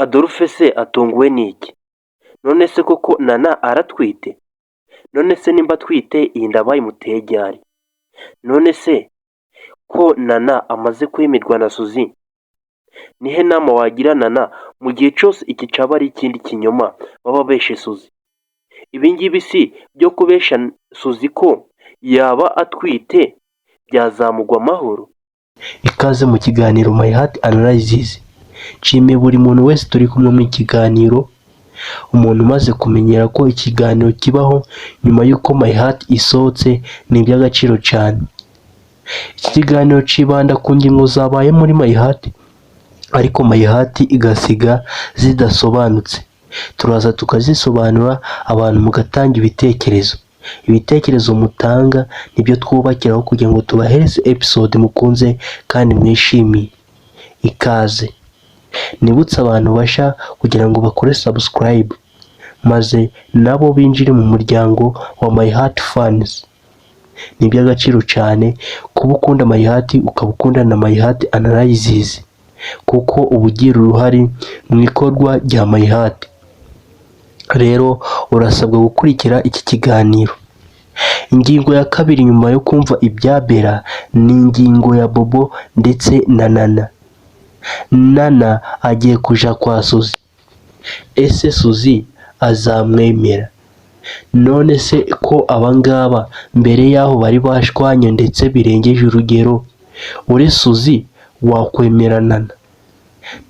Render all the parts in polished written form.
Adolphe se atunguwe n'iki? None se koko Nana aratwite? None se nimba atwite, iyi nda bayimuteye ryari? None se ko Nana amaze kwemerwa na Suzy, nihe nama wagira Nana mu gihe cyose iki cyaba ari ikindi kinyoma baba beshe Suzy? Ibi ngibi si byo kubesha Suzy ko yaba atwite byazamugwa amahoro? Ikaze mu kiganiro My Heart Analysis. Nshimiye buri muntu wese turi kumwe mu kiganiro, umuntu umaze kumenyera ko ikiganiro kibaho nyuma y'uko My Heart isohotse, ni iby'agaciro cyane. Iki kiganiro cibanda ku ngingo zabaye muri My Heart, ariko My Heart igasiga zidasobanutse. Turaza tukazisobanura, abantu mugatanga ibitekerezo. Ibitekerezo mutanga nibyo twubakiraho kugira ngo tubahereze episode mukunze kandi mwishimiye. Ikaze. Nibutse abantu basha kugira ngo bakore subscribe, maze nabo binjire mu muryango wa My Heart fans. Ni iby'agaciro cyane kuba ukunda My Heart, ukaba ukunda na My Heart Analysis, kuko uba ugira uruhare mu ikorwa rya My Heart. Rero urasabwa gukurikira iki kiganiro. Ingingo ya kabiri nyuma yo kumva ibya Bella ni ingingo ya Bobo ndetse na Nana. Nana agiye kuja kwa Suzy. Ese Suzy azamwemera? None se ko abangaba mbere y'aho bari bashwanye ndetse birengeje urugero, uri Suzy wakwemera Nana?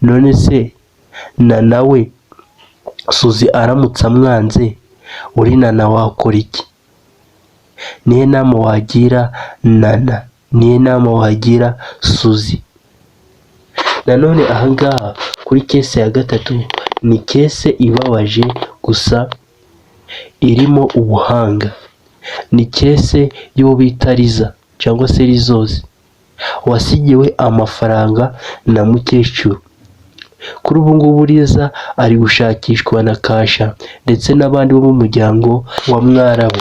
None se Nana we, Suzy aramutse amwanze, uri Nana wakora iki? Nihe nama wagira Nana? Nihe nama wagira Suzy? Nanone ahangaha kuri case ya gatatu, ni case ibabaje gusa irimo ubuhanga. Ni case y'uwo bita Liza cyangwa se Lizozi, wasigiwe amafaranga na mukecuru. Kuri ubu ngubu Liza ari gushakishwa na Kasha ndetse n'abandi bo mu muryango wa Mwarabu,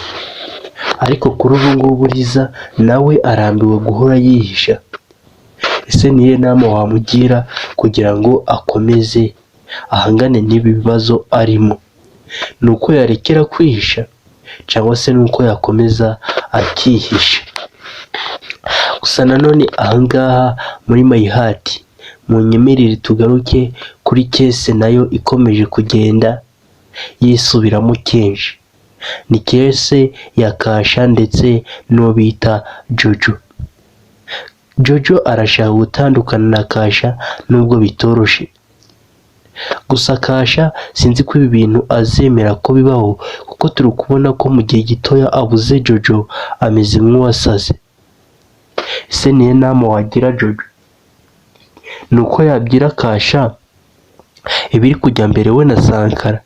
ariko kuri ubu ngubu Liza nawe arambiwe guhora yihisha. Ese niyo nama wamugira kugira ngo akomeze ahangane n'ibi bibazo arimo? Ni uko yarekera kwihisha cyangwa se ni uko yakomeza akihisha? Gusa nanone ahangaha muri My Heart, munyemerere tugaruke kuri case nayo ikomeje kugenda yisubiramo kenshi. Ni case ya Kasha ndetse n'uwo bita Jojo. Jojo arashaka gutandukana na Kasha nubwo bitoroshe. Gusa Kasha sinzi ko ibi bintu azemera ko bibaho, kuko turi kubona ko mu gihe gitoya abuze Jojo ameze nk'uwasaze. Ese niyo nama wagira Jojo? Ni uko yabwira Kasha ibiri kujya mbere we na Sankara,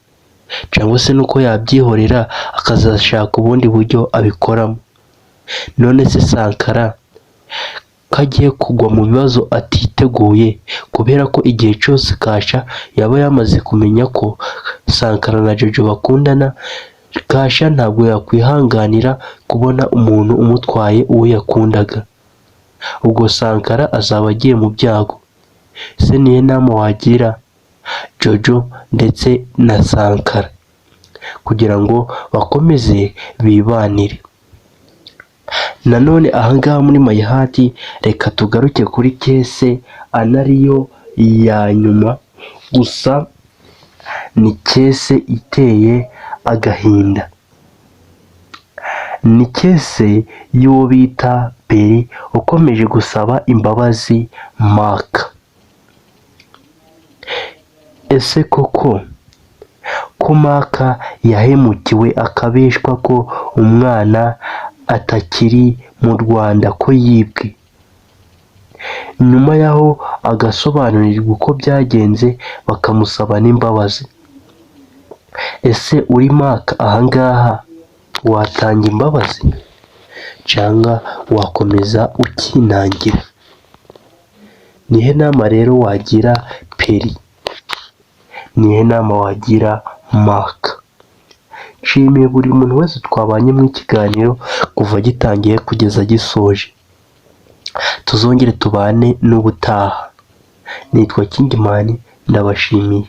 cyangwa se nuko yabyihorera akazashaka ubundi buryo abikoramo? None se Sankara ko agiye kugwa mu bibazo atiteguye, kubera ko igihe cyose Kasha yaba yamaze kumenya ko Sankara na Jojo bakundana, Kasha ntabwo yakwihanganira kubona umuntu umutwaye uwo yakundaga. Ubwo Sankara azaba agiye mu byago. Ese niyo nama wagira Jojo ndetse na Sankara kugira ngo bakomeze bibanire? Nanone ahangaha muri My Heart, reka tugaruke kuri case anariyo ya nyuma, gusa ni case iteye agahinda. Ni case y'uwo bita Peri ukomeje gusaba imbabazi Maka. Ese koko ko Maka yahemukiwe, akabeshwa ko umwana atakiri mu Rwanda, ko yibwe, nyuma y'aho agasobanurirwa uko byagenze, bakamusaba n'imbabazi, ese uri Maka ahangaha watanga imbabazi cyangwa wakomeza ukinangira? Nihe nama rero wagira Peri? Nihe nama wagira Maka? Nshimiye buri muntu wese twabanye mu kiganiro kuva gitangiye kugeza gisoje. Tuzongere tubane n'ubutaha. Nitwa Kingman. Ndabashimiye.